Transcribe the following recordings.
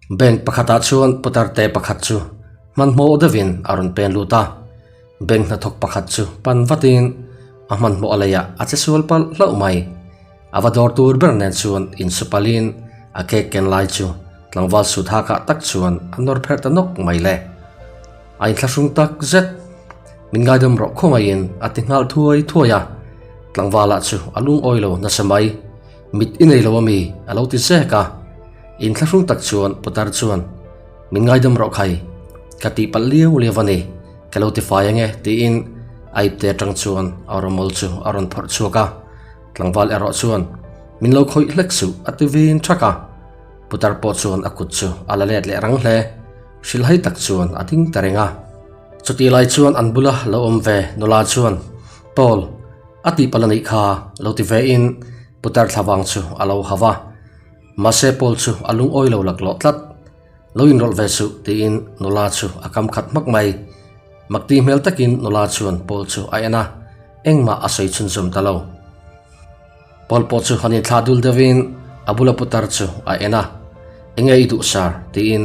Bank pakhatah chuan putar te pakhat chu hmanhmawh deuhin a rawn pen lut a. Bank hnathawk pakhat chu pan vatin a hmanhmawh a leiah a che sual palh hlauh mai. A va dawr tur ber nen chuan insupalin a cake ken lai chu tlangval sut hakah tak chuan a nawr pherh ta nawk mai le. A inthlahrung tak zet. Min ngaidam rawh khawngaihin a ti nghal thuai thuai a. Tlangvalah chu a lungawi lo nasa mai. Mit i nei lo a mi? a lo ti zek a. Inthlahrung tak chuan putar chuan, Min ngaidam rawh khai, ka tih palh liau liau a ni, ka lo ti fai ange tiin a ipte atang chuan a rawmawl chu a rawn phawrh chhuak a. Tlangval erawh chuan, Min lo khawih hlek suh a ti vin thak a. Putar pawh chuan a kut chu a la let leh rang hle. Hrilhhai tak chuan a ding ta reng a. Chutih lai chuan an bula lo awm ve nula chuan, Paul, a tih palh a nih kha lo ti ve in putar thlavang chu a lo hau a. Mahse Paul chu a lungawi lo laklawh tlat. Lo inrawlh ve suh tiin nula chu a kam khat hmak mai. Makti hmel takin nula chuan Paul chu a en a, engmah a sawi chhunzawm ta lo. Paul pawh chu han inthlah dul deuhin a bula putar chu a en a, Enge i duh sir? tiin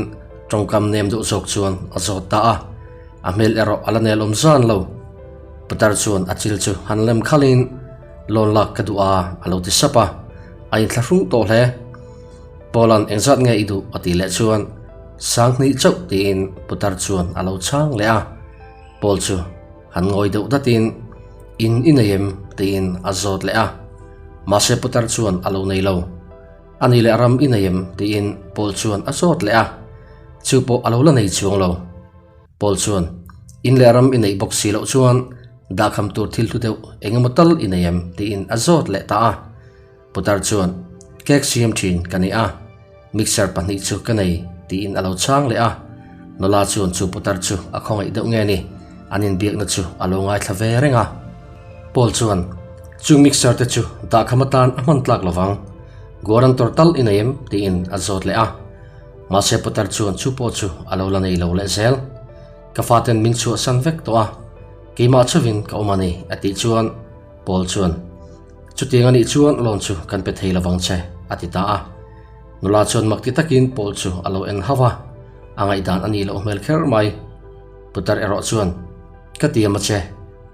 tawngkam nem deuh zawk chuan a zawt ta a, a hmel erawh a la nel awm zan lo. Putar chuan a chil chu han lem khalhin, Loan lak ka duh a, a lo ti sap a, a inthlahrung tawh hle. Paul-a'n engzat nge i duh? a tih leh chuan, Sanghnih chauh tiin putar chuan a lo chhang leh a. Paul chu Han ngawi deuh datin, In i nei em? tiin a zawt leh a. Mahse putar chuan a lo nei lo. A ni leh ram i nei em? tiin Paul chuan a zawt leh a. Chu pawh a lo la nei chuang lo. Paul chuan, In leh ram i neih bawk si loh chuan dahkham tur thil hlu deuh eng emaw tal i nei em? tiin a zawt leh ta a. Putar chuan, Cake siam thin ka ni a, mixer pahnih chu ka nei, tiin a lo chhang leh a. Nula chuan chu putar chu a khawngaih deuh nge ni, an inbiakna chu a lo ngaithla ve reng a. Paul chuan, Chu mixer te chu dahkham atan a hman tlak lovang, guarantor tal i nei em? tiin a zawt leh a. Mahse putar chuan chu pawh chu a lo la nei lo leh zel. Ka faten min chhuahsan vek tawh a, keimah chauhin ka awm a ni, a tih chuan Paul chuan, Chutiang a nih chuan loan chu kan pe thei lovang che, a ti ta a. Nula chuan mak ti takin Paul chu a lo en hauh a, a ngaihdan a nih loh hmel kher mai. Putar erawh chuan, Ka tiam a che,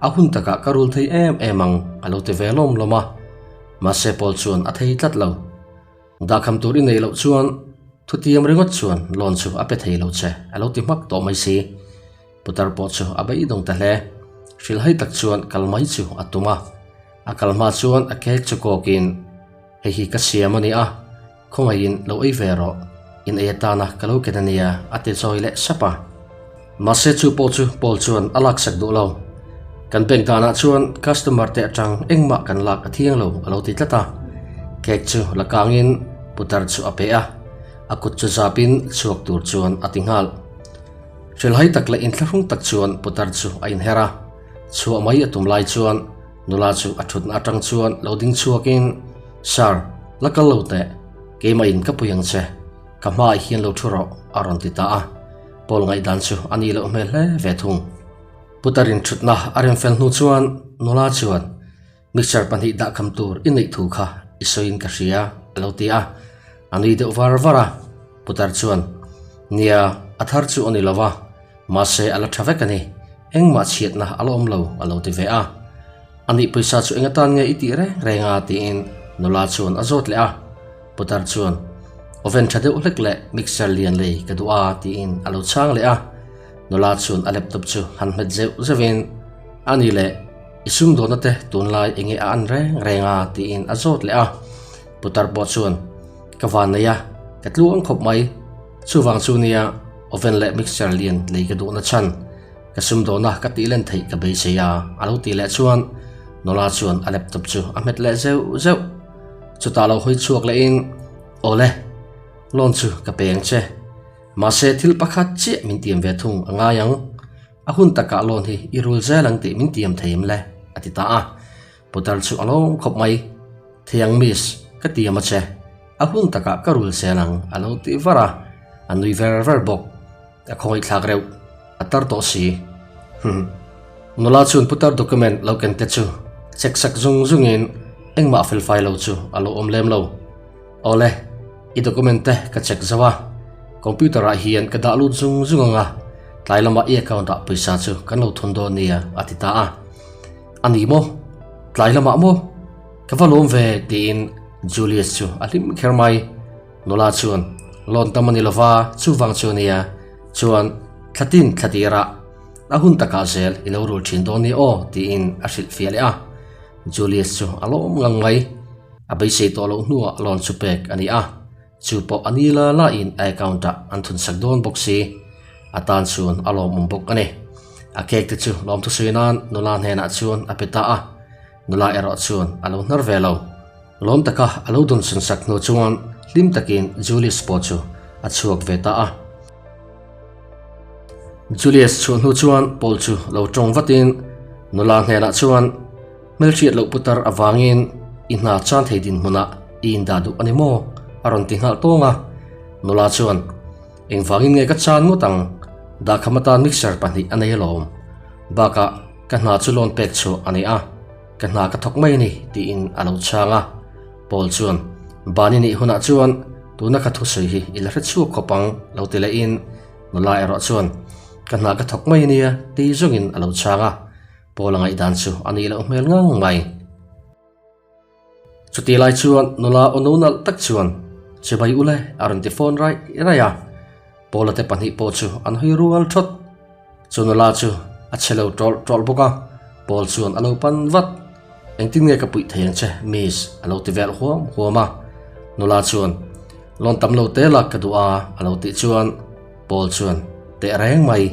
a hun takah ka rul thei em em ang, a lo ti ve lawm lawm a. Mahse Paul chuan a thei tlat lo. Dahkham tur i neih loh chuan thutiam ringawt chuan loan chu a pe thei lo che, a lo ti hmak tawh mai si. Putar pawh chu a beidawng ta hle. Hrilhhai tak chuan kal mai chu a tum a. A kal hma chuan a cake chu kawkin, Hei hi ka siam a nia, khawngaihin lo ei ve rawh, in ei atana ka lo ken a nia, a ti chawi leh sap a. Mahse chu pawh chu Paul chuan a laksak duh lo. Kan bank danah chuan customer te atang engmah kan lak a thiang lo, a lo ti tlat a. Cake chu la kangin putar chu a pe a, a kut chu zapin chhuak tur chuan a ti nghal. Hrilhai tak leh inthlahrung tak chuan putar chu a inher a, chhuah mai a tum lai chuan nula chu a thutna atang chuan lo ding chhuakin, Sir, la kal lo teh, keimah in ka pui ang che, ka hmaah hian lo thu rawh, a rawn ti ta a. Paul ngaihdan chu a nih loh hmel hle ve thung. Putarin thutna a remfel hnu chuan nula chuan, Mixer pahnih dahkham tur i neih thu kha i sawiin ka hria, a lo ti a. A nui deuh var var a. Putar chuan, Nia, a thar chu a ni lo va, mahse a la tha vek a ni. Engmah chhiatna a la awm lo, a lo ti ve a. A nih pawisa chu eng atan nge i tih reng reng a? tiin nula chuan a zawt leh a. Putar chuan, Oven tha deuh hlek leh mixer lian lei ka duh a, tiin a lo chhang leh a. Nula chuan a laptop chu han hmet zeuh zeuhin, A ni leh, i sumdawhna te tunlai enge a an reng reng a? tiin a zawt leh a. Putar pawh chuan, Ka van nei a, ka tluang khawp mai. Chuvang chu nia oven leh mixer lian lei ka duhna chhan. Ka sumdawhna ka tih len theih ka beisei a, a lo tih leh chuan nula chuan a laptop chu a hmet leh zeuh zeuh. Chutah lo hawi chhuak lehin, Awle, loan chu ka pe ang che. Mahse thil pakhat chiah min tiam ve thung a ngai ang. A hun takah loan hi i rul zel ang tih min tiam thei em le? a ti ta a. Putar chu a lawm khawp mai. Thiang miss, ka tiam a che. A hun takah ka rul zel ang a lo ti var a, a nui ver ver bawk. A khawngaih thlak reuh. A tar tawh si. Humm. Nula chuan putar document lo ken te chu check sak zung zungin engmah felfai lo chu a lo awm lem lo. Awle, i document te ka check zo a. Computer ah hian ka dah lut zung zung ang a, tlai lamah i account ah pawisa chu kan lo thun dawn nia a ti ta a. A ni maw? Tlai lamah maw? Ka va lawm ve tiin Julius chu a hlim kher mai. Nula chuan loan tam a ni lova chuvang chu nia chuan thlatin thlatirah a hun takah zel i lo rul thin dawn nia aw tiin a hrilh fiah leh a. Julius chu a lawm ngang mai. A beisei tawh loh hnuah loan chu pek a ni a. Chu pawh a ni la la in a account ah an thun sak dawn bawk si. A tan chuan a lawmawm bawk a ni. A cake te chu lawmthu sawi nan nula hnenah chuan a pe ta a. Nula erawh chuan a lo hnar ve lo. Lawm taka a lo dawn sun sak hnu chuan hlim takin Julius pawh chu a chhuak ve ta a. Julius chhuah hnu chuan Paul chu lo tawng vatin nula hnenah chuan hmelhriat loh putar avangin i hna chan thei dinhmunah i indah duh a ni maw? a rawn ti nghal tawng a. Nula chuan Engvangin nge ka chan ngawt ang? Dahkham atan mixer pahnih a nei alawm. Bakah ka hna chu loan pek chhuah a ni a, ka hna ka thawk mai a ni tiin a lo chhang a. Paul chuan, Bani nih hunah chuan tuna ka thusawi hi i la hre chhuak khawp ang lo ti lehin nula erawh chuan, Ka hna ka thawk mai a nia ti zawngin a lo chhang a. Paul a ngaihdan chu a nih loh hmel ngang mai. Chutih lai chuan nula aw no nalh tak chuan Chibai ule a rawn ti fawn raih raih a, Paula te pahnih pawh chu an hawi rual thawt. Chu nula chu a che lo tawlh tawlh bawk a, Paul chuan a lo pan vat. Engtin nge ka puih thei ang che miss a lo ti vel huam huam a. Nula chuan Lawn tam lo te lak ka duh a a lo tih chuan Paul chuan Teh reng mai,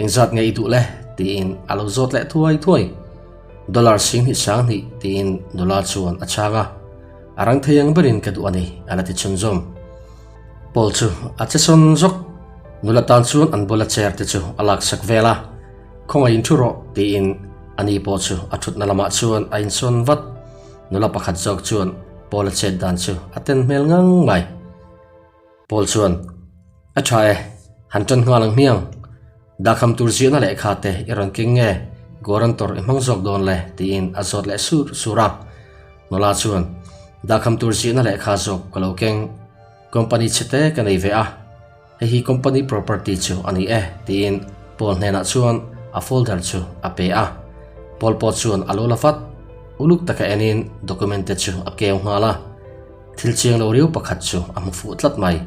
engzat nge i duh le tiin a lo zawt leh thuai thuai. Dollar 10,000 sanghnih tiin nula chuan a chhang a, a rang thei ang berin ka duh a ni a la ti chhunzawm. Paul chu a che sawn zawk, nula tan chuan an bula chair te chu a laksak vel a, Khawngaih in thu rawh tiin a ni pawh chu a thutna lamah chuan a insawn vat. Nula pakhat zawk chuan Paul a chet dan chu a ten hmel ngang mai. Paul chuan, A tha e, han tan nghal ang hmiang. Dahkham tur ziahna lehkha te i rawn keng nge, guarantor i hmang zawk dawn le? tiin a zawt leh sur sur a. Nula chuan, Dahkham tur ziahna lehkha zawk ka lo keng, company chhe te ka nei ve a, hei hi company property chu a ni e, tiin Paul hnenah chuan a folder chu a pe a. Paul pawh chuan a lo la vat, uluk taka enin document te chu a keu nghal a. Thil chiang lo riau pakhat chu a hmu fuh tlat mai.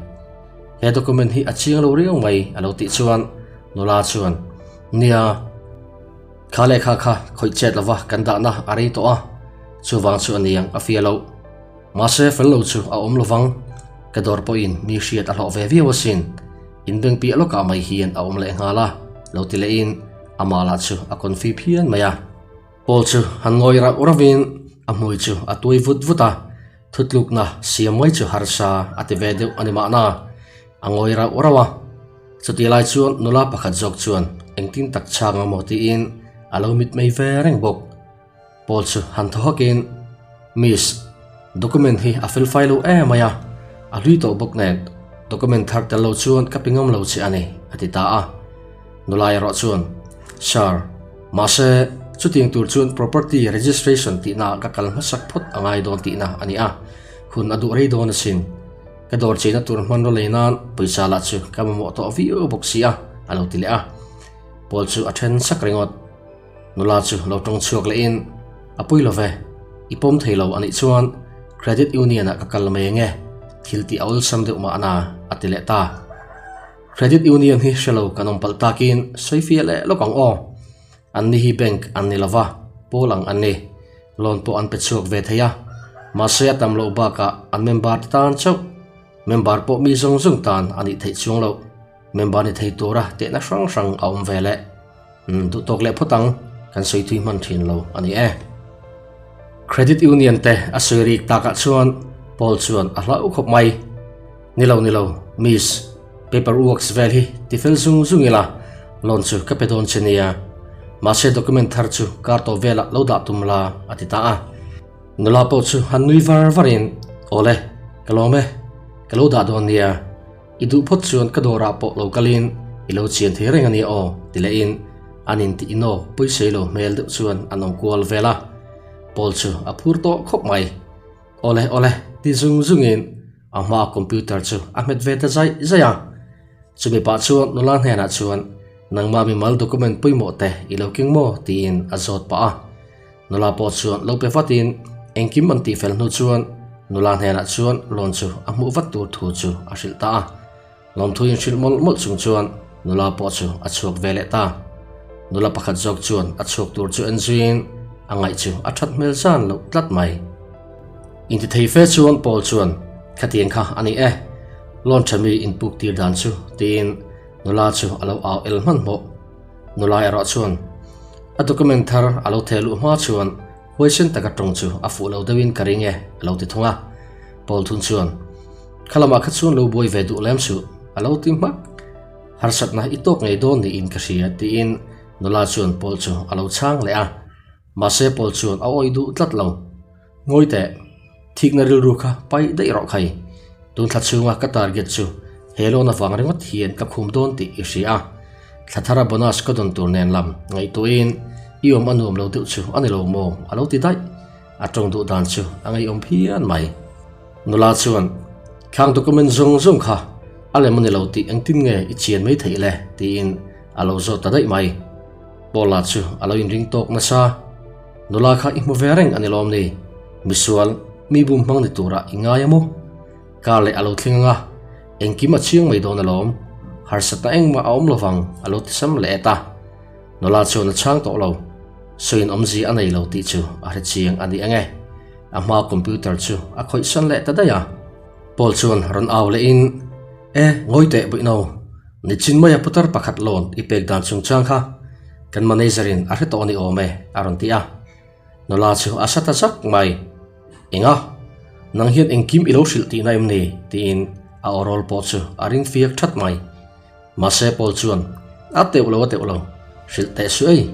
He document hi a chiang lo riau mai a lo tih chuan nula chuan, Nia, kha lehkha kha khawih chet lova kan dahna a rei tawh a, chuvang chu a niang a fia loh. Mahse fel lo chu a awm lovang, ka dawr pawhin mi hriat a hlawh ve viau asin, inbeng piah lawkah mai hian a awm leh nghal a lo ti lehin amah lah chu a confi phian mai a. Paul chu han ngawi rauh rauhin a hmui chu a tuai vut vut a, thutlukna siam mai chu harsa a ti ve deuh a ni mahna, a ngawi rauh rauh a. Chutih lai chuan nula pakhat zawk chuan engtin tak chhang ang maw tiin a lo mitmei ve reng bawk. Paul chu han thaw hakin, Miss, document hi a felfai lo em mai a, a hlui tawh bawk nen document thar tel lo chuan ka pe ngam lo che a ni, a ti ta a. Nula erawh chuan, Sir, mahse, chutiang tur chuan property registration tihna ka kal hmasak phawt a ngai dawn tihna a ni a, hun a duh rei dawn asin. Ka dawr cheina tur hmanraw lei nan pawisa lah chu ka mamawh tawh viau bawk si a, a lo ti leh a. Paul chu a then sak ringawt. Nula chu lo tawng chhuak lehin, A pawi lo ve, i pawm thei lo a nih chuan credit union ah ka kal mai ange, thil tih a awlsam deuh mahna, a ti leh ta. Credit Union hi hre lo kan awm palh takin sawi fiah leh lawk ang aw. An ni hi bank an ni lova, pawl ang an ni. Loan pawh an pe chhuak ve thei a. Mahse a tam loh bakah an member te tan chauh. Member pawh mi zawng zawng tan a nih theih chuang loh. Member ni thei tura tehna hrang hrang a awm ve leh. Umm duh tawk leh phawt ang, kan sawi thui hman thin lo a ni e. Credit Union te a sawi rik takah chuan Paul chuan a hlauh khawp mai. Ni lo ni lo, Miss, paper works vel hi ti fel zung zung ila, loan chu ka pe dawn che nia. Mahse document thar chu kar tawh velah lo dah tum la, a ti ta a. Nula pawh chu han nui var varin, Awle, ka lawm e, ka lo dah dawn nia. I duh phawt chuan ka dawrah pawh lo kalin i lo chian thei reng a nia aw, ti lehin an intih inawk pawisei lo hmel deuh chuan an awm kual vel a. Paul chu a phur tawh khawp mai. Awle awle ti zung zungin a hmaa computer chu a hmet ve ta zaih zaih a. Chumi pah chuan nula hnenah chuan, Nangmah mimal document pawimawh te i lo keng maw? tiin a zawt pah a. Nula pawh chuan lo pe vatin engkim an tihfel hnu chuan nula hnenah chuan loan chu a hmuh vat tur thu chu a hrilh ta a. Lawmthu inhrilh mawlh mawlh chung chuan nula pawh chu a chhuak ve leh ta. Nula pakhat zawk chuan a chhuak tur chu en zuiin a ngaih chu a that hmel zan loh tlat mai. Intithei fe chuan Paul chuan, Khatiang kha a ni e, loan tha mi inpuk tir dan chu, tiin nula chu a lo au el hmanhmawh. Nula erawh chuan a document thar a lo theh luh hma chuan huaisen taka tawng chu a fuh lo deuhin ka ring e a lo ti thung a. Paul thun chuan, Kha lamah kha chuan lo buai ve duh lem suh a lo ti hmak. Harsatna i tawk ngei dawn niin ka hria tiin nula chuan Paul chu a lo chhang leh a. Mahse Paul chuan a awih duh tlat lo. Ngawi teh, thikna rilru kha paih daih rawh khai. Tun thla chhunga ka target chu he loan avang ringawt hian ka khum dawn tih i hria a. Thla thara bonus ka dawn tur nen lam ngaihtuahin i awm a nuam lo deuh chu a ni lo maw? a lo ti daih. A tawng duh dan chu a ngeiawm phian mai. Nula chuan, Khang document zawng zawng kha a lem a ni lo tih engtin nge i chian mai theih le? tiin a lo zawt ta daih mai. Paula chu a lo inring tawk nasa. Nula kha i hmu ve reng a ni lawm ni? Misual, mi bum hmang ni turah i ngai a maw? Kar leh a lo thleng ang a, engkim a chiang mai dawn alawm. Harsatna engmah a awm lovang a lo ti sam leh et a. Nula chuan a chhang tawh lo. Sawiin awmzia a nei lo tih chu a hre chiang a ni ang e. A hma computer chu a khawih san leh ta daih a. Paul chuan rawn au lehin, E, ngawi teh Buino, nichin maia putar pakhat loan i pek dan chungchang kha kan manager in a hre tawh a ni awm e, a rawn ti a. Nula chu a sa ta zak mai. Enga? Nang hian engkim i lo hrilh tihna em ni? tiin a awrawl pawh chu a ring fiak that mai. Mahse Paul chuan, A teuh lo, a teuh lo, hrilh teh suh ei.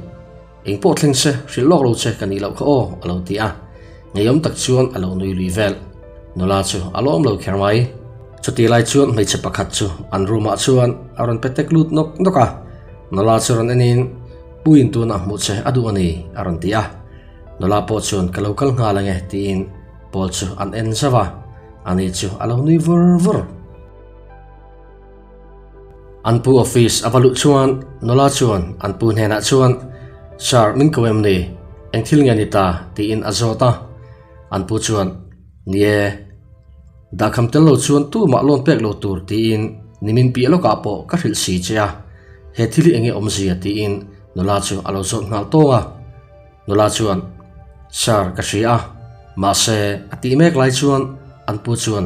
Eng pawh thleng se, hrilh lawk lo che ka nih loh kha aw, a lo ti a. Ngeiawm tak chuan a lo nui lui vel. Nula chu a lawm lo kher mai. Chuti lai chuan hmeichhe pakhat chu an room ah chuan a rawn pe tek lut nawk nawk a. Nula chu rawn enin, Puiin tunah hmuh che a duh a ni, a rawn ti a. Nula pawh chuan ka lo kal nghal ange tiin Paul chu an en zauh a. Ani chu a lo nui vur vur. An pu office a va luh chuan nula chuan an pu hnenah chuan, Sir, min ko em ni? Eng thil nge ni ta? tiin a zawt a. An pu chuan, Ni e, dahkham tel lo chuan tumah loan pek lo tur tiin nimin piah lawkah pawh ka hrilh si che a, he thil hi enge awmzia? tiin nula chu a lo zawt nghal tawng a. Nula chuan, Sir, ka hria a, mahse, a tih mek lai chuan an pu chuan,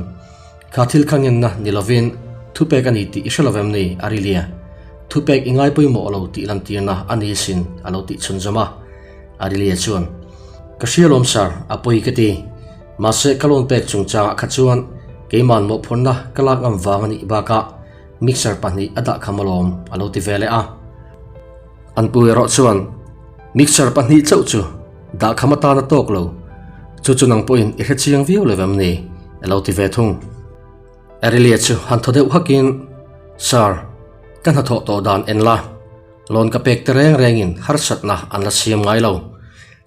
Kha thil kha ngenna ni lovin thupek a ni tih i hre lovem ni? a ri lia. Thupek i ngai pawimawh lo tih lantirna a ni sin, a lo tih chhunzawm a. A ri lia chuan, Ka hria lawm sir, a pawi ka ti. Mahse, ka loan pek chungchangah kha chuan keiman mawhphurhna ka lak ngam vang a nih bakah mixer pahnih a dah kham alawm, a lo ti ve leh a. An pu erawh chuan, Mixer pahnih chauh chu dahkham atan a tawk lo, chu chu nang pawhin i hre chiang viau lo em ni? a lo ti ve thung. Arelia chu han thaw deuh hakin, Sir, ka hnathawh tawh dan en la, loan ka pek te reng rengin harsatna an la siam ngai lo.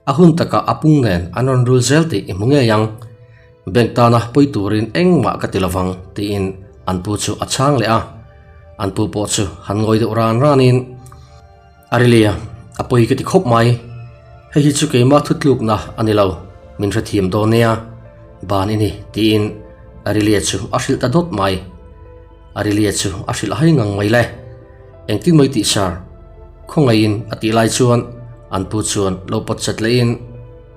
A hun takah a pung nen an rawn rul zel tih i hmu ngei ang. Bank tana pawi turin engmah ka ti lovang tiin an pu chu a chhang leh a. An pu pawh chu han ngawi deuh ran ranin, A ri lia, a pawi ka ti khawp mai. Hei hi chu keimah thutlukna a ni lo, min hrethiam dawn nia. Ban i ni, tiin Arilia chu a hrilh ta dawt mai. Arilia chu a hrilh hai ngang mai le. Engtin mai tih sir? Khawngaihin a tih lai chuan an pu chuan lo pawt chat lehin,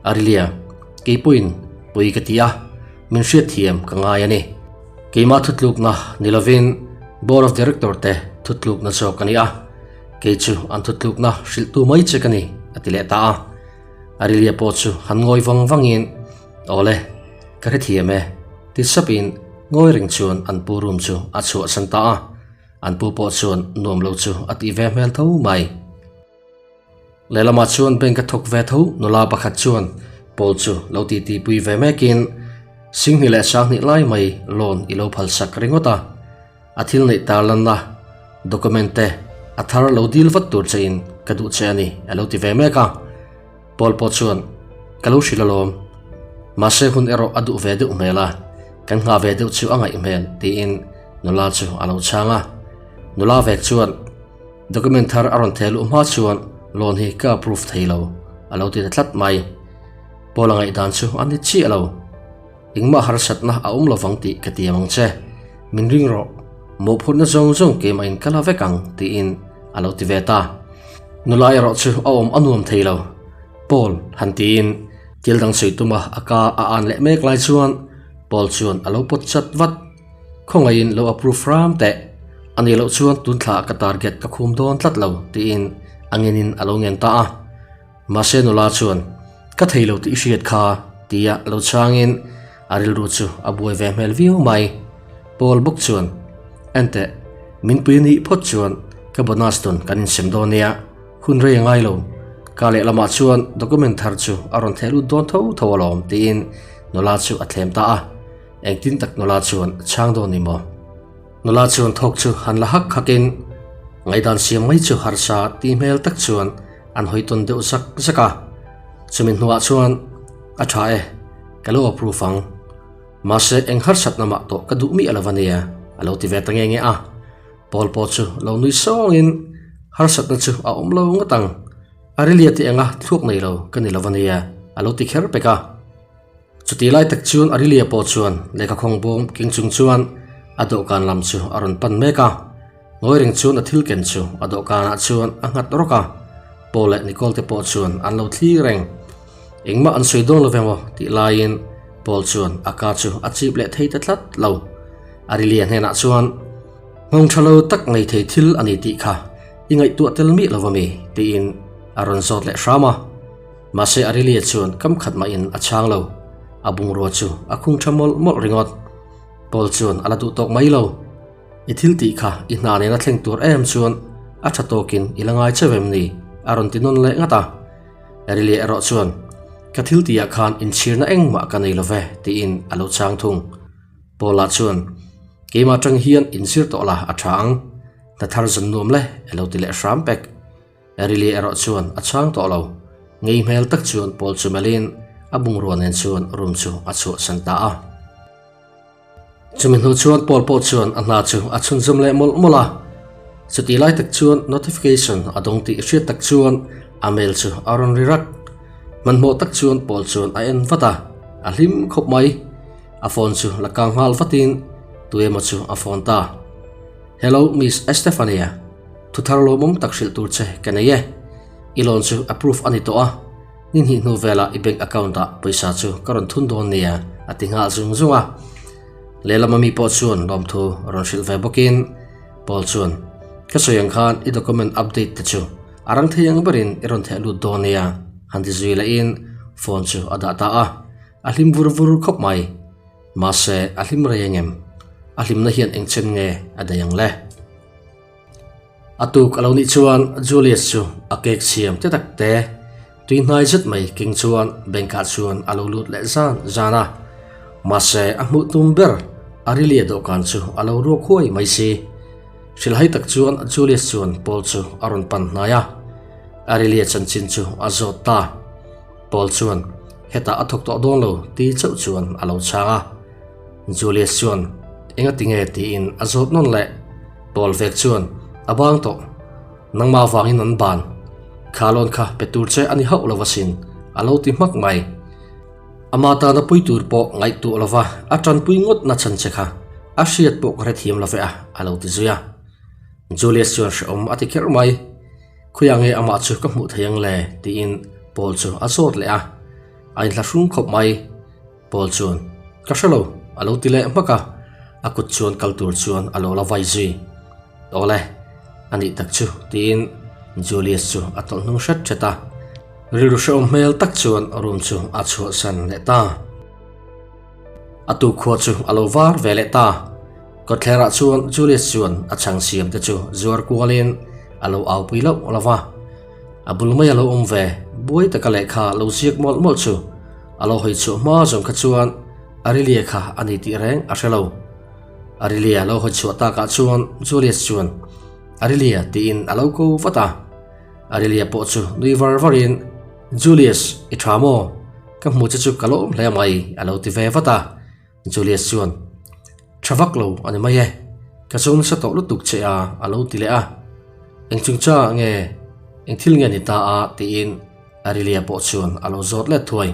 Arilia, kei pawhin pawi ka ti a, min hriatthiam ka ngai a ni. Keimah thutlukna ni lovin Board of Director te thutlukna zawk a ni a. Kei chu an thutlukna hrilhtu mai che ka ni, a ti leh ta a. Arilia pawh chu han ngawi vang vangin, Awle, ka hrethiam e, ti sapin ngawi reng chuan an pu room chu a chhuahsan ta a. An pu pawh chuan nuam lo chu a tih ve hmel tho mai. Lehlamah chuan bank a thawk ve tho nula pakhat chuan Paul chu lo titi pui ve mekin, Singhnih leh Sanghnih lai mai loan i lo phalsak ringawt a. A thil neih tarlanna document te a thar lo dil vat tur che in ka duh che a ni a lo ti ve mek a. Paul pawh chuan ka lo hrilh alawm. Mahse hun erawh a duh ve deuh hmel a, kan nghah ve deuh chu a ngaih hmel tiin nula chu a lo chhang a. Nula vek chuan document thar a rawn theh luh hma chuan loan hi ka approve thei lo a lo ti ta tlat mai. Paula ngaihdan chu a ni chiah lo. Engmah harsatna a awm lovang tih ka tiam ang che. Min ring rawh, mawhphurhna zawng zawng keimah in ka la vek ang tiin a lo ti ve ta. Nula erawh chu a awm a nuam thei lo. Paul han tiin thil dang sawi tuma a ka a an leh mek lai chuan Paul chuan a lo pawt chat vat. Khawngaihin lo approve ram teh. A nih loh chuan tun thla ka target ka khum dawn tlat lo tiin a ngenin a lo ngen ta a. Mahse nula chuan, Ka thei lo tih i hriat kha, tia lo chhangin a rilru chu a buai ve hmel viau mai. Paul bawk chuan, Enteh, min pui nih phawt chuan ka bonus dawn kan insem dawn nia, hun rei a ngai lo. Ka lehlamah chuan document thar chu a rawn theh lut dawn tho tho alawm, tiin nula chu a thlem ta a. Engtin tak nula chuan a chhang dawn ni maw? Nula chuan thawk chu han la hak hakin ngaihdan siam mai chu harsa tih hmel tak chuan an hawi tawn deuh zak zak a. Chumi hnuah chuan a tha e, ka lo approve ang. Mahse eng harsatna mah tawh ka duh miah lo a nia a lo ti ve ta nge nge a. Paul pawh chu lo nui sawngin harsatna chu a awm lo ngawt ang. Arelia tih anga thluak nei lo ka ni lo a nia a lo ti kher pek a. Chutih lai tak chuan Arilia pawh chuan lehkha khawng bawm keng chung chuan a dawhkan lam chu a rawn pan mek a. Ngawi reng chuan a thil ken chu a dawhkanah chuan a nghat rawk a. Paul leh Nicole te pawh chuan an lo thlir reng. Engmah an sawi dawn lo vemaw tih laiin Paul chuan a ka chu a chip leh thei ta tlat lo. Arilia hnenah chuan, Nghawng tha lo tak nei thei thil a ni tih kha i ngaihtuah tel miah lo ami? tiin a rawn zawt leh hram a. Mahse Arilia chuan kam khat mahin a chhang lo, a bungrua chu a khung tha mawlh mawlh ringawt. Paul chuan a la duh tawk mai lo. I thil tih kha i hna nena thleng tur em chuan a tha tawkin i la ngai cheu em ni? a rawn ti nawn leh ngat a. Arilia erawh chuan, Ka thil tihah khan inchhirna engmah ka nei lo ve, tiin a lo chhang thung. Paula chuan, Keimah atang hian inzir tawh la a tha ang, hna thar zan nuam le, a lo ti leh hram pek. Erili erawh chuan a chhang tawh lo. Ngei hmel tak chuan Paul chu melhin a bungrua nen chuan room chu a chhuahsan ta a. Chumi hnu chuan Paul pawh chuan a hna chu a chhunzawm leh mawlh mawlh a. Chutih lai tak chuan notification a dawng tih hriat tak chuan a mail chu a rawn ri rak. Hmanhmawh tak chuan Paul chuan a en vat a, a hlim khawp mai. A phone chu la kang nghal vatin tuemaw chu a phone ta. Hello Miss Estefania. Thu thar lawmawm tak hrilh tur che ka nei e. I loan chu approve a ni tawh a, ni hnih hnu velah i bank account ah pawisa chu ka rawn thun dawn nia a ti nghal zung zung a. Lehlam ami pawh chuan lawmthu rawn hrilh ve bawkin Paul chuan, Ka sawi ang khan i document update te chu a rang thei ang berin i rawn theh lut dawn nia han ti zui lehin phone chu a dah ta a, a hlim vur vur khawp mai. Mahse a hlim rei ang em? A hlimna hian engchen nge a daih ang le? A tuk a lo nih chuan Julius chu a cake siam te tak te tui hnai zet mai keng chuan bank ah chuan a lo lut leh zan zan a. Mahse a hmuh tum ber Arilia dawhkan chu a lo ruak huai mai si. Hrilhai tak chuan Julius chuan Paul chu a rawn pan hnai a, Arilia chanchin chu a zawt ta. Paul chuan hetah a thawk tawh dawn lo ti chauh chuan a lo chhang a. Julius chuan, Enga tinge? tiin a zawt nawn leh. Paul vek chuan, A bang tawh. Nangmah vangin an ban. Kha lawn kha pe tur che a ni hauh lo asin, a lo ti hmak mai. Ama tana pui tur pawh ngaihtuah lova a tanpui ngawt na chhan che kha a hriat pawh ka hrethiam lo ve a, a lo ti zui a. Julius chuan hrehawm a ti kher mai. Khawiah nge amah chu ka hmuh thei ang le? tiin Paul chu a zawt leh a. A inhlahrung khawp mai. Paul chuan, Ka hre lo, a lo ti leh hmak a, a kut chuan kal tur chuan a lo la vai zui. Awle, a nih tak chu, tiin Julius chu a tawlh hnung hret hret a. Rilru hrehawm hmel tak chuan room chu a chhuahsan leh ta. A tukhua chu a lo var ve leh ta. Kawtthlerah chuan Julius chuan a chhang siam te chu zuar kualin a lo aupui loh lo va. A bul mai a lo awm ve, buai taka lehkha lo ziak mawlh mawlh chu a lo hawi chhuah hma zawng kha chuan Arilia kha a ni tih reng a hre lo. Arilia lo hawi chhuah takah chuan Julius chuan Arilia tiin a lo ko vat a. Arilia pawh chu nui var varin Julius i tha maw? Ka hmu che chu ka lawm hle mai a lo ti ve vat a. Julius chuan, Tha vak lo a ni mai e. Ka zawng nasa tawh lutuk che a, a lo ti leh a. Eng chungchangah nge, eng thil nge ni ta a? tiin Arilia pawh chuan a lo zawt let thuai.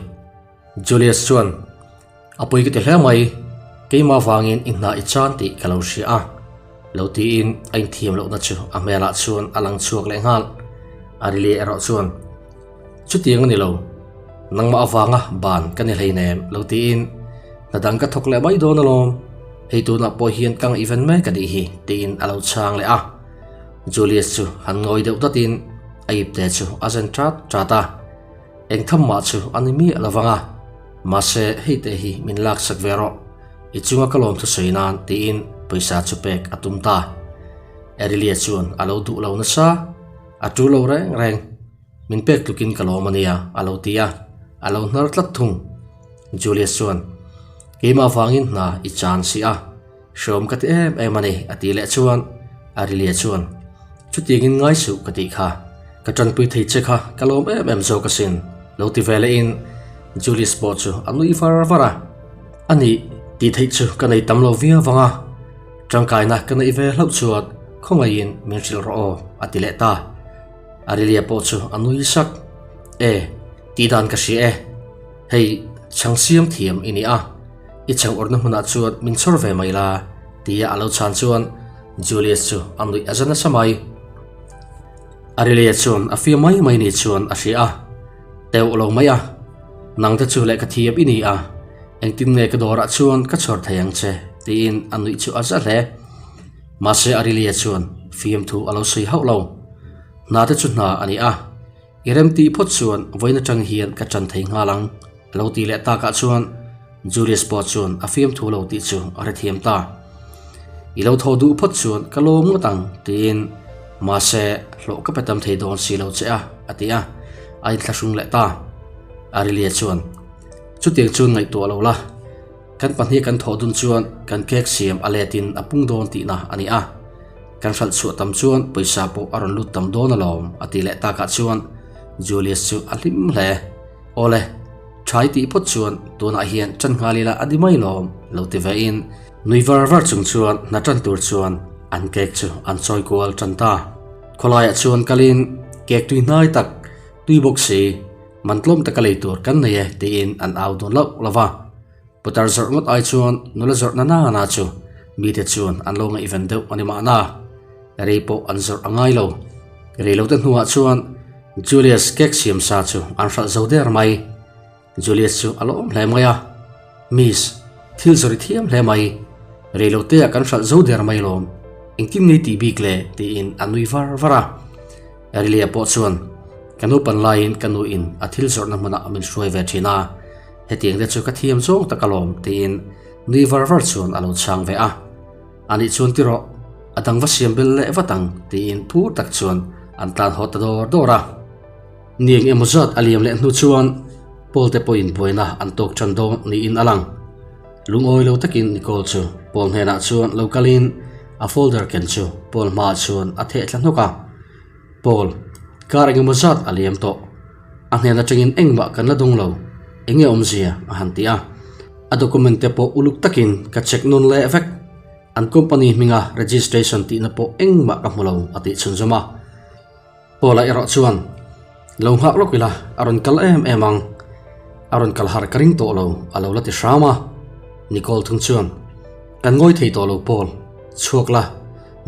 Julius chuan, A pawi ka ti hle mai, keimah vangin i hna i chan tih ka lo hria a, lo tiin a inthiam lohna chu a hmelah chuan a lang chhuak leh nghal. Arilia erawh chuan, Chutiang a ni lo, nangmah avanga ban ka ni hleinem, lo tiin hna dang ka thawk leh mai dawn alawm, hei tunah pawh hian ka ngaihven mek a nih hi, tiin a lo chhang leh a. Julius chu han ngawi deuh datin a ipte chu a zen ṭat ṭat a. Eng tham mah chu a ni miah lo vang a, mahse hei te hi min laksak ve rawh, i chunga ka lawm thusawi nan tiin pawisa chu pek a tum ta. Erilia chuan a lo duh lo nasa, a tu lo reng reng, min pek tlukin ka lawm a nia a lo ti a, a lo hnar tlat thung. Julius chuan, Keimah vangin hna i chan si a, Hreawm ka ti em em a ni, a ti leh chuan Arilia chuan, Chutiangin ngai suh ka tih kha, ka tanpui thei che kha ka lawm em em zawk asin, lo ti ve lehin Julius pawh chu a nui var var a. A nih, tih theih chu ka nei tam lo viau vang a, tangkaina ka neih ve hlauh chuan khawngaihin min hrilh rawh aw, a ti leh ta. Arilia pawh chu a nui sak, E, tih dan ka hria e, hei chhang siam thiam i ni a. I chhang awrhna hmunah chuan min chhawr ve mai la, tia a lo chhan chuan Julius chu a nuih a za nasa mai. Arilia chuan a fia mai mai ni chuan a hria a, Teuh lo mai a, nangte chu lehkha thiam i ni a, engtin nge ka dawrah chuan ka chhawr thei ang che, tiin a nuih chu a za hle. Mahse Arilia chuan fiamthu a lo sawi hauh lo. Hna te chu hna a ni a. I remtih phawt chuan vawiin atang hian ka tan thei nghal ang, a lo tih leh takah chuan Julius pawh chuan a fiamthu lo tih chu a hrethiam ta. I lo thaw duh phawt chuan ka lawm ngawt ang, tiin mahse hlawh ka pe tam thei dawn si lo che a, a ti a, a inthlahrung leh ta. Arilia chuan, Chutiang chuan ngaihtuah lo la, Kan pahnih kan thawh dun chuan kan cake siam a letin a pung dawn tihna a ni a, kan hralh chhuah tam chuan pawisa pawh a rawn lut tam dawn alawm a ti leh takah chuan Julius chu a hlim hle. Awle, thai tih phawt chuan tunah hian ṭan nghal ila a di mai lawm lo ti vein nui var var chung chuan hna ṭan tur chuan an cake chu an chawi kual ṭan ta. Khawlaiah chuan kalin cake tui hnai tak, tui bawk si, man tlawm taka lei tur kan nei e tiin an au dawn loh lo va. Putar zawrh ngawt ai chuan nula zawrh na nana chu mite chuan an lo ngaihven deuh a ni mahna. Rei pawh an zawrh a ngai lo. Rei lo te hnuah chuan Julius cake siam sa chu an hralh zo der mai. Julius chu a lawm hle mai a, Miss, thil zawrh i thiam hle mai. Rei lo te ah kan hralh zo der mai lawm. Engtin nge i tih bik le? tiin a nui var var a. Arilia pawh chuan, Ka nupan laiin ka nuin a thil zawrhna hmunah min hruai ve thin a, hetiang te chu ka thiam zawng tak alawm, tiin nui var var chuan a lo chhang ve a. Anih chuan ti rawh, a dang va siam bel leh vat ang, tiin phur tak chuan an tlan haw ta dawr dawr a. Ni eng emaw zat a liam leh hnu chuan Paul te pawhin buaina an tawk tan dawn niin a lang. Lungawi lo takin Nicole chu Paul hnenah chuan lo kalin a folder ken chu Paul hmaah chuan a theh thla hnawk a. Paul, kar eng emaw zat a liam tawh. A hnen atangin engmah kan la dawng lo, enge awmzia a han ti a. A document te pawh uluk takin ka check nawn leh vek. An company hminga registration tihna pawh engmah ka hmu lo a tih chhunzawm a. Paula erawh chuan, Lo nghak lawk ila, a rawn kal em em ang. A rawn kal harh ka ring tawh lo, a lo la ti hram a. Nicole thung chuan, Kan ngawi thei tawh lo Paul, chhuak la,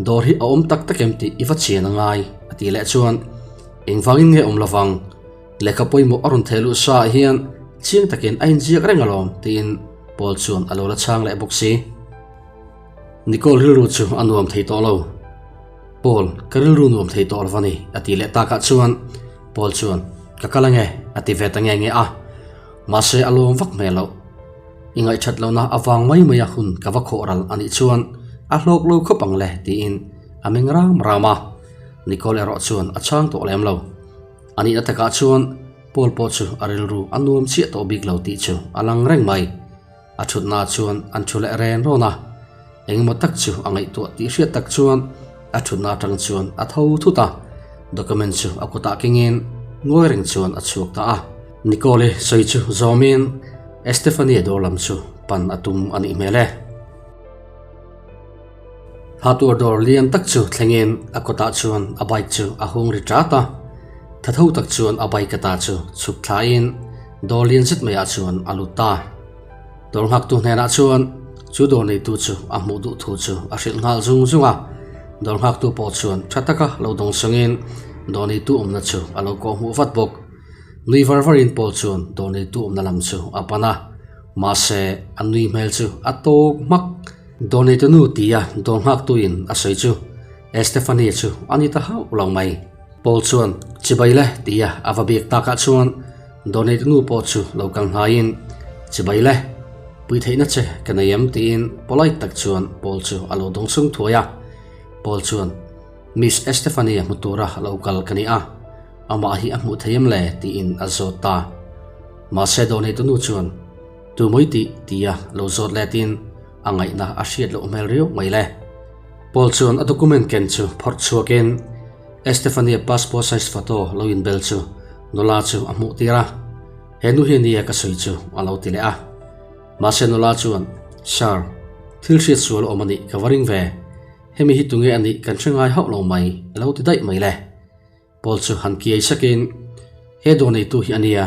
dawr hi a awm tak tak em tih i va chian a ngai, a tih leh chuan, Engvangin nge awm lovang, lehkha pawimawh a rawn theh luh sa ah hian chiang takin a inziak reng alawm, tiin Paul chuan a lo la chhang leh bawk si. Nicole rilru chu a nuam thei tawh lo. Paul, ka rilru nuam thei tawh lo va ni, a ti leh takah chuan Paul chuan, Ka kal ange, a ti ve ta nge nge a. Mahse a lawm vak hmel loh. I ngaihthat lohna avang mai mai a hun ka va khawh ral a nih chuan a hlawk lo khawp ang le, tiin a meng ram ram a. Nicole erawh chuan a chhang tawh lem lo. A nihna takah chuan Paul pawh chu a rilru a nuam chiah tawh bik lo tih chu a lang reng mai. A thutna chuan an thu leh ren rawn a, engemaw tak chu a ngaihtuah tih hriat tak chuan a thutna atang chuan a tho thut a, document chu a kutah kengin ngawi reng chuan a chhuak ta a. Nicole-i sawi chu zawmin Estefania dawr lam chu pan a tum a nih hmel e. Tha tur dawr lian tak chu thlengin a kawtah chuan a bike chu a hung ri ṭat a. Tha tho tak chuan a bike ata chu chhuk thlain dawr lian zet maiah chuan a lut ta. Dawr nghaktu hnenah chuan chu dawr neitu chu a hmuh duh thu chu a hrilh nghal zung zung a. Dawr nghaktu pawh chuan tha taka lo dawng sawngin dawr neitu awmna chu a lo kawh hmuh vat bawk. Nui var varin Paul chuan dawr neitu awmna lam chu a pan a, mahse a nui hmel chu a tawk hmak. Dawr neitu nu tia dawr nghaktuin a sawi chu Estefania chu a ni ta hauh lo mai. Paul chuan Chibai le tia a va biak takah chuan dawr neitu nu pawh chu lo kal hnaiin Chibai le, pui theihna che ka nei em tiin polite tak chuan Paul chu a lo dawng chung thuai a. Paul chuan Miss Estefania hmu tura lo kal ka ni a, amah hi a hmuh thei em le tiin a zawt ta. Mahse dawr neitu nu chuan Tu mawi tih tia lo zawt letin a ngaihna a hriat loh hmel riau mai le. Paul chuan a document ken chu phawrh chhuakin Estefania passport size photo lo inbel chu nula chu a hmuh tir a, He nu hi nia ka sawi chu a lo ti leh a. Mahse nula chuan, Sir, thil hriat sual awm a nih ka va ring ve. Hemi hi tunge a nih kan hre ngai hauh lo mai a lo ti daih mai le. Paul chu han kiai sakin, He dawr neitu hi a nia,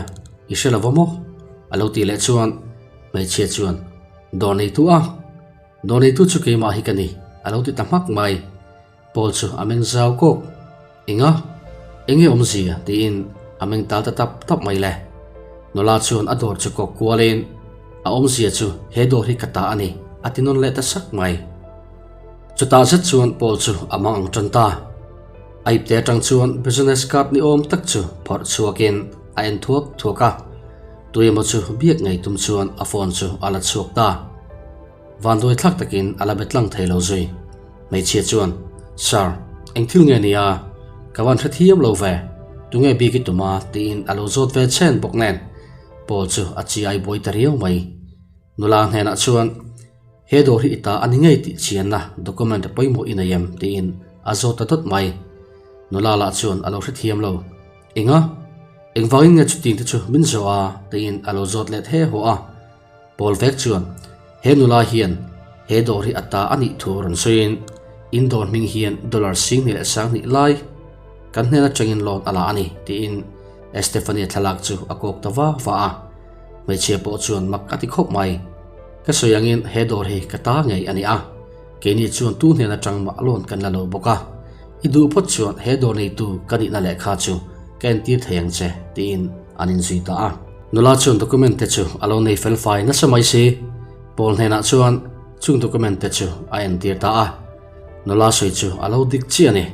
i hre lo va maw? A lo tih leh chuan hmeichhia chuan, Dawr neitu a? Dawr neitu chu keimah hi ka ni, a lo ti ta hmak mai. Paul chu a meng zau kawk. Enga? Enge awmzia? tiin a meng tal ta tap tap mai le. Nula chuan a dawr chu kawk kualin, A awmzia chu he dawr hi ka ta a ni, a ti nawn leh ta sak mai. Chutah zet chuan Paul chu a mang ang tan ta. A ipte atang chuan business card ni awm tak chu phawrh chhuakin a en thuak thuak a. Tuemaw chu biak ngei tum chuan a phone chu a la chhuak ta. Vanduai thlak takin a la be tlang thei lo zui. Hmeichhia chuan, Sir, eng thil nge nia? Ka van hrethiam lo ve. Tunge bik i tum a? tiin a lo zawt ve chhen bawk nen. Paul chu a chiai buai ta riau mai. Nula hnenah chuan, He dawr hi i ta a ni ngei tih chianna document pawimawh i nei em? tiin a zawt ta dawt mai. Nula lah chuan a lo hrethiam lo. Enga? Engvangin nge chuting te chu min zawh a? tiin a lo zawt let he haw a. Paul vek chuan, He nula hian he dawr hi a ta a nih thu rawn sawiin, In dawr hming hian dollar 10,000 leh 20,000 lai kan hnen atangin loan a la a ni, tiin Estefania thlalak chu a kawk ta va va a. Hmeichhia pawh chuan mak a ti khawp mai. Ka sawi angin he dawr hi ka ta ngei a ni a, keini chuan tu hnen atang mah loan kan la lo bawk a, i duh phawt chuan he dawr neitu ka nihna lehkha chu ka entir thei ang che, tiin an inzui ta a. Nula chuan document te chu a lo nei fel fai nasa mai si. Paul hnenah chuan chung document te chu a entir ta a, nula sawi chu a lo dik chiah a ni.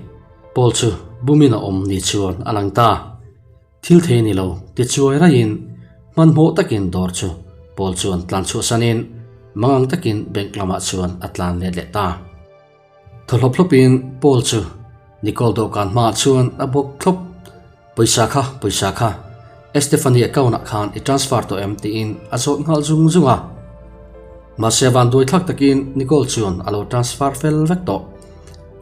Paul chu bumin a awm ni chuan a lang ta. Thil thei a ni lo, ti chuai raiin hmanhmawh takin dawr chu Paul chuan tlan chhuahsanin mangang takin bank lamah chuan a tlan let leh ta. Thaw hlawp hlawpin Paul chu Nicole dawhkan hmaah chuan a bawk thlawp. Pawisa kha, pawisa kha, Estefani account ah khan i transfer tawh em tiin a zawt nghal zung zung a. Mahse vanduai thlak takin Nicole chuan a lo transfer fel vek tawh.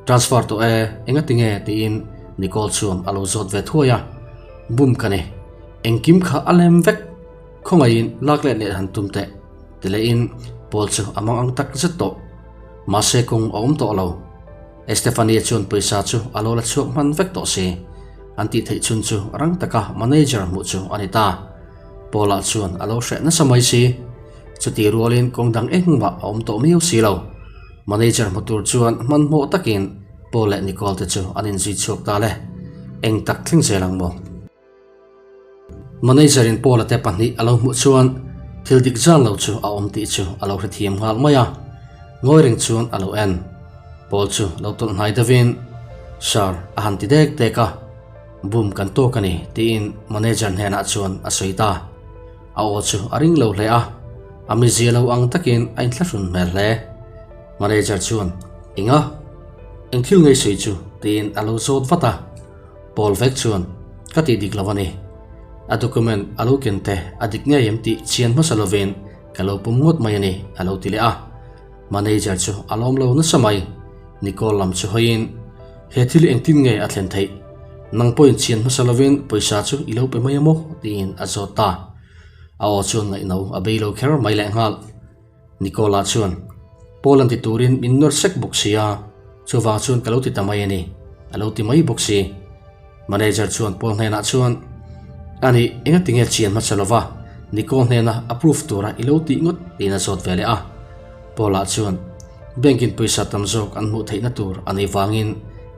Transfer tawh e, enga tinge tiin Nicole chuan a lo zawt ve thuai a. Bum ka ni, engkim kha a lem vek, khawngaihin lak let leh han tum teh ti lehin Paul chu a mang ang tak zet tawh. Mahse kawng a awm tawh lo. Estefania chuan pawisa chu a lo la chhuak hman vek tawh si. An tih theih chhun chu rang taka manager hmuh chu a ni ta. Paula chuan a lo hreh nasa mai si. Chuti rualin kawng dang engmah a awm tawh miau si lo. Manager hmu tur chuan hmanhmawh takin Paul leh Nicole te chu an inzui chhuak ta le. Eng tak thleng zel ang maw? Manager in Paula te pahnih a lo hmuh chuan thil dik zan lo chu a awm tih chu a lo hrethiam nghal mai a. Ngawi reng chuan a lo en. Paul chu lo tawlh hnai deuhin, Sir, a han ti dek dek a. Boom kan tawk a ni, tiin manager hnenah chuan a sawi ta. A aw chu a ring lo hle a, a mizia lo ang takin a inthlahrun hmel hle. Manager chuan, Enga? Eng thil ngei sawi chu? tiin a lo zawt vat a. Paul vek chuan, Ka tih dik lo a ni. A document a lo ken te a dik ngei em tih chian hmasa lovin ka lo pum ngawt mai a ni, a lo ti leh a. Manager chu a lawm lo nasa mai. Nicole lam chu hawiin, He thil engtin nge a thlen theih? Nang pawhin chian hmasa lovin pawisa chu i lo pe mai a maw? tiin a zawt ta. A aw chuan ngaihno a bei lo kher mai leh nghal. Nicola chuan, Paul an ti turin min nawr sek bawk si a. Chuvang chuan ka lo ti ta mai a ni, a lo ti mai bawk si. Manager chuan Paul hnenah chuan, A nih, engati nge chian hmasa lova Nicole hnena approve tura i lo tih ngawt tiin a zawt ve leh a. Paul-a chuan, Bank-in pawisa tam zawk an hmuh theihna tur a nih vangin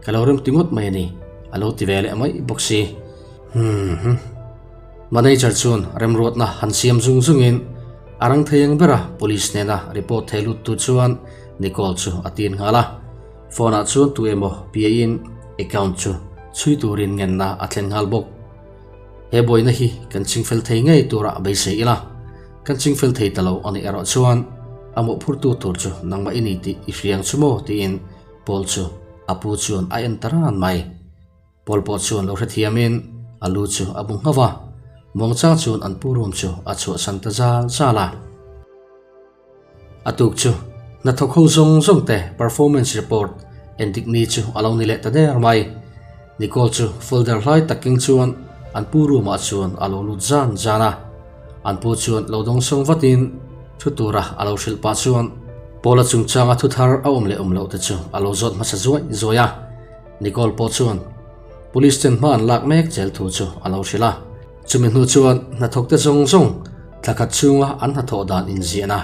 ka lo rem ti ngawt mai a ni, a lo ti ve leh mai bawk si. Humm. Manager chuan remruatna han siam zung zungin a rang thei ang bera police hnena report thei lut tu chuan Nicole chu a tin nghal a. Phone ah chuan tu emaw piain account chu chhui turin ngenna a thlen nghal bawk. He buaina hi kan chingfel thei ngei tura beisei ila, kan chingfel thei ta lo a nih erawh chuan a mawhphurtu tur chu nangmah i ni tih i hriang chu maw tiin Paul chu a pu chuan a en ta ran mai. Paul pawh chuan lo hrethiamin a lu chu a bu nghauh a, muangchang chuan an pu room chu a chhuahsan ta zal zal a. A tuk chu hnathawk ho zawng zawng te performance report endik ni chu a lo ni leh ta der mai. Nicole chu folder hlai tak keng chuan an pu room ah chuan a lo lut zan zan a. An pu chuan lo dawng sawng vatin thu tura a lo hrilh pah chuan Paula chungchanga thu thar a awm leh awm loh te chu a lo zawt hmasa zuai zuai a. Nicole pawh chuan police ten hma an lak mek zel thu chu a lo hrilh a. Chumi hnu chuan hnathawkte zawng zawng thla khat chhunga an hnathawh dan inziahna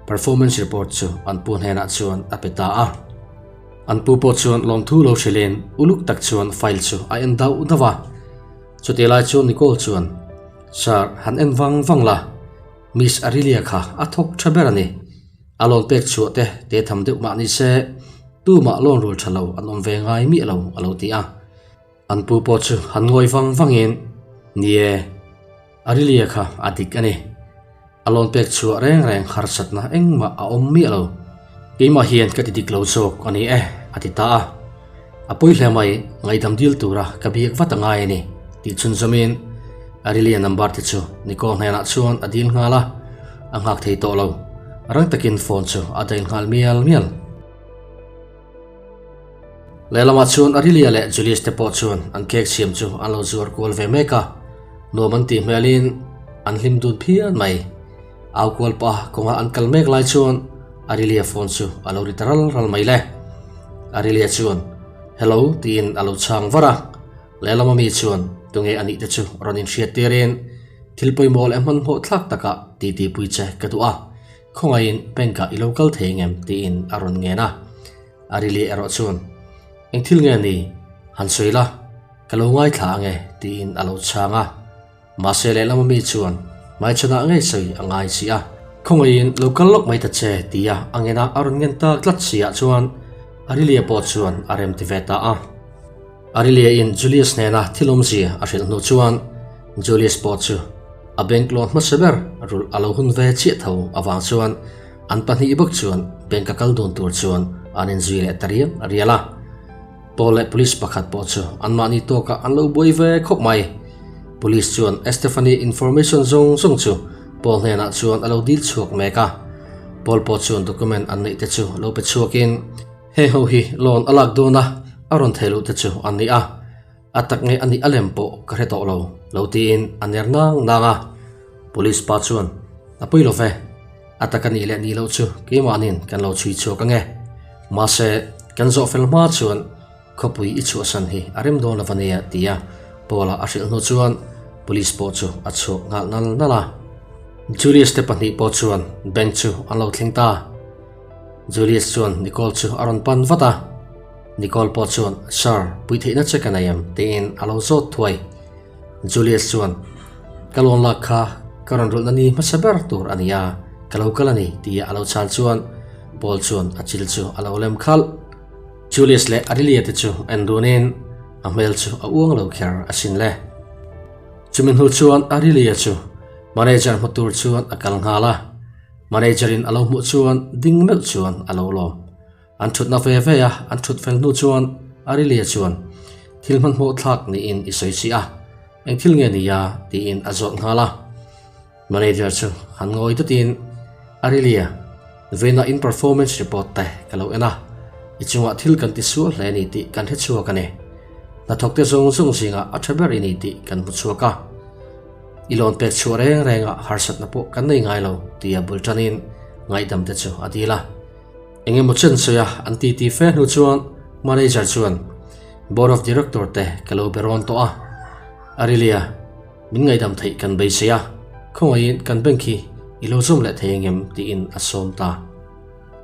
performance report chu an pu hnenah chuan a pe ta a. An pu pawh chuan lawmthu lo hrilhin uluk tak chuan file chu a en dauh dauh a. Chutih lai chuan Nicole chuan, Sir, han en vang vang la, Miss Arilia kha a thawk tha ber a ni. A loan pek chhuah te te tham deuh mah ni se, tumah loan rul tha lo an awm ve ngai miah lo, a lo ti a. An pu pawh chu han ngawi vang vangin, Ni e, Arilia kha a dik a ni. A loan pek chhuah reng reng harsatna engmah a awm miah lo. Keimah hian ka ti dik lo zawk a ni e, a ti ta a. A pawi hle mai, ngaihdam dil tura ka biak vat a ngai a ni, tih chhunzawmin Arilia number te chu Nicole hnenah chuan a dil nghal a, a nghak thei tawh lo. Rang takin phone chu a dial nghal mial mial. Lehlamah chuan Arilia leh Julius te pawh chuan an cake siam chu an lo zuar kual ve mek a, nuam an tih hmelin an hlim dun phian mai. Au kual pah kawnga an kal mek lai chuan Arilia phone chu a lo ri ta ral ral mai le. Arilia chuan, Hello tiin a lo chhang var a. Lehlama mi chuan tunge a nih te chu rawn inhriat tirin thil pawimawh leh hmanhmawh thlak takah titi pui che ka duh a. Khawngaihin bank ah i lo kal thei ngem tiin a rawn ngen a. Arilia erawh chuan, Eng thil nge ni? Han sawi la, ka lo ngaithla ang e tiin a lo chhang a. Mahse lehlam ami chuan hmaichhanah ngei sawi a ngai si a. Khawngaihin lo kal lawk mai ta che tia a ngenah a rawn ngen tak tlat si ah chuan Arilia pawh chuan a rem ti ve ta a. Arilia-in Julius hnena thil awmzia a hrilh hnu chuan Julius pawh chu a bank loan hmasa ber rulh a lo hun ve chiah tho avang chuan an pahnih bawk chuan bank a kal dun tur chuan an inzui leh ta rial rial a. Paul leh police pakhat pawh chu anmahni tawkah an lo buai ve khawp mai. Police chuan Estefany information zawng zawng chu Paul hnenah chuan a lo dil chhuak mek a. Paul pawh chuan document an neih te chu lo pe chhuakin, Heng ho hi loan a lak dawn a, a rawn thei loh te chu an ni a, a tak nge a nih a lem pawh ka hre tawh lo, lo tiin a ner nang nang a. Police pa chuan, A pawi lo ve, a tak a nih leh nih loh chu keimahnin kan lo chhui chhuak ang e. Mahse, kan zawh fel hma chuan khawpui i chhuahsan hi a rem dawn lo va nia, tia Paula a hrilh hnu chuan police pawh chu a chhuak nghal nal nal a. Julius te pahnih pawh chuan bank chu an lo thleng ta. Julius chuan Nicole chu a rawn pan vat a, Nicole pawh chuan Sir, pui theihna che ka nei em? tiin a lo zawt thuai. Julius chuan Ka lawn lak kha ka rawn rulhna ni hmasa ber tur a ni a, ka lo kal a ni tia a lo chhan chuan Paul chuan a chil chu a lo lem khalh. Julius leh Arilia te chu en dunin a hmel chu a uang lo kher asin le. Chumi hnu chuan Arilia chu manager hmu tur chuan a kal nghal a. Manager in a lo hmuh chuan ding meuh chuan a lo lawm. An thutna ve ve a, an thut fel hnu chuan Arilia chuan thil hmanhmawh thlak niin i sawi si a, eng thil nge nia tiin a zawt nghal a. Manager chu han ngawi datin Arilia, vawiinah in performance report te ka lo en a, i chungah thil kan ti sual hle ni tih kan hre chhuak a ni. Hnathawk te zawng zawng zingah a tha ber i ni tih kan hmu chhuak a. I lawn pek chhuah reng rengah harsatna pawh kan nei ngai lo tia bul tanin ngaihdam te chu a dil a. Eng emaw chen sawi a an titi fe hnu chuan Manager chuan, Board of Director te ka lo be rawn tawh a, Arilia, min ngaihdam theih kan beisei a, khawngaihin kan bank hi i lo zawm leh thei angem tiin a sawm ta.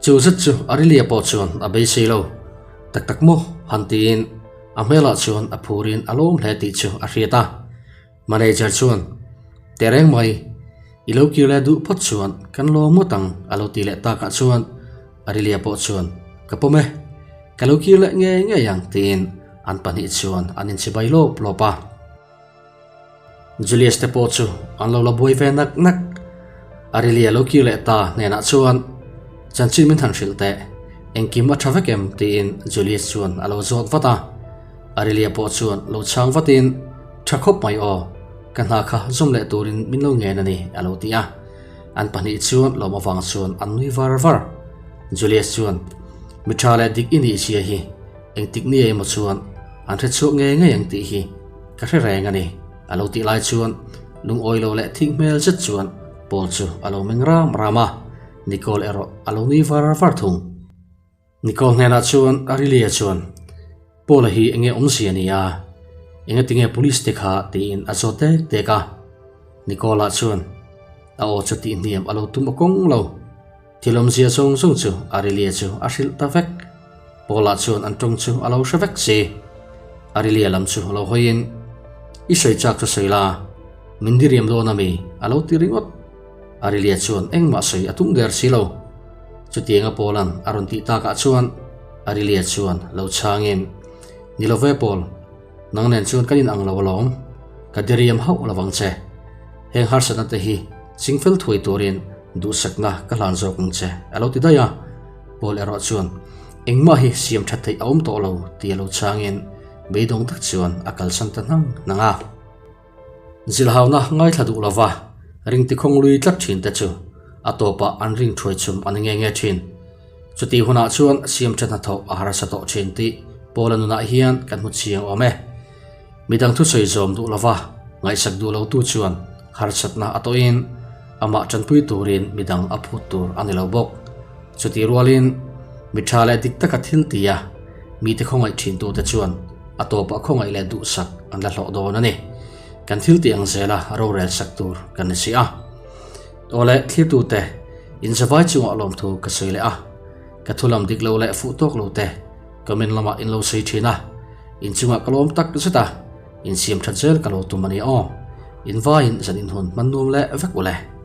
Chu zet chu Arilia pawh chuan a beisei lo. Tak tak maw? han tiin a hmelah chuan a phurin a lawm hle tih chu a hriat a. Manager chuan, Tehreng mai, i lo kir leh duh phawt chuan kan lawm ngawt ang a lo ti leh takah chuan Arilia pawh chuan, Ka pawm e, ka lo kir leh ngei ngei ang tiin an pahnih chuan an inchibai lawp lawp a. Julius te pawh chu an lo la buai ve nak nak. Arilia lo kir leh ta hnenah chuan, Chanchin min han hrilh teh, engkim a tha vek em? tiin Julius chuan a lo zawt vat a. Arilia pawh chuan lo chhang vatin, Tha khawp mai aw, ka hna kha zawm leh turin min lo ngen a ni, a lo ti a. An pahnih chuan lawm avang chuan an nui var var. Julius chuan, Mi tha leh dik i nih zia hi engtik ni emaw chuan an hre chhuak ngei ngei ang tih hi ka hre reng a ni, a lo tih lai chuan lungawi lo leh thik hmel zet chuan Paul chu a lo meng ram ram a, Nicole erawh a lo nui var var thung. Nicole hnenah chuan Arilia chuan, Paul-a hi enge awmzia ni a? Enga tinge police te kha tiin a zawt dek dek a. Nicole-a chuan a aw chu tihhniam a lo tum a kawng lo. Thil awmzia zawng zawng chu Arilia chu a hrilh ta vek. Paul-a chuan an tawng chu a lo hre vek si. Arilia lam chu lo hawiin, I sawi chak chu sawi la, min diriam dawn ami? a lo ti ringawt. Arilia chuan engmah sawi a tum der si lo. Chutianga Paul-a'n a rawn tih takah chuan Arilia chuan lo chhangin, Ni lo ve Paul, nang nen chuan kan inang lo alawm, ka diriam hauh lo vang che. Heng harsatna te hi chingfel thuai turin duhsakna ka hlan zawk ang che, a lo ti daih a. Paul erawh chuan, Engmah hi siam that theih a awm tawh lo, ti a lo chhangin beidawng tak chuan a kalsan ta hnang hnang a. Zilhauna ngaithla duh lova ring tikhawng lui tlat thin te chu a tawpah an ring thuai chhum a ni nge nge thin. Chutih hunah chuan siam tha hnathawh a harsa tawh thin tih Paula nunah hian kan hmu chiang awm e. Midang thusawi zawm duh lova ngaihsak duh lotu chuan harsatna a tawhin amah tanpui turin midang a phut tur a ni lo bawk. Chutih rualin mi tha leh dik taka thil tia mite khawngaih thintute chuan a tawpah khawngaih leh duhsak an la hlawh dawn a ni. Kan thil tih ang zela rorel sak tur kan ni si a. Aw leh thlirtute, inzavai chungah lawmthu ka sawi leh a. Ka thulam dik lo leh fuh tawk lo te comment lamah in lo sawi thin a. Inchungah ka lawm tak zet a, insiam that zel ka lo tum a ni aw. Invaiin zan inhun hman nuam leh vek u le.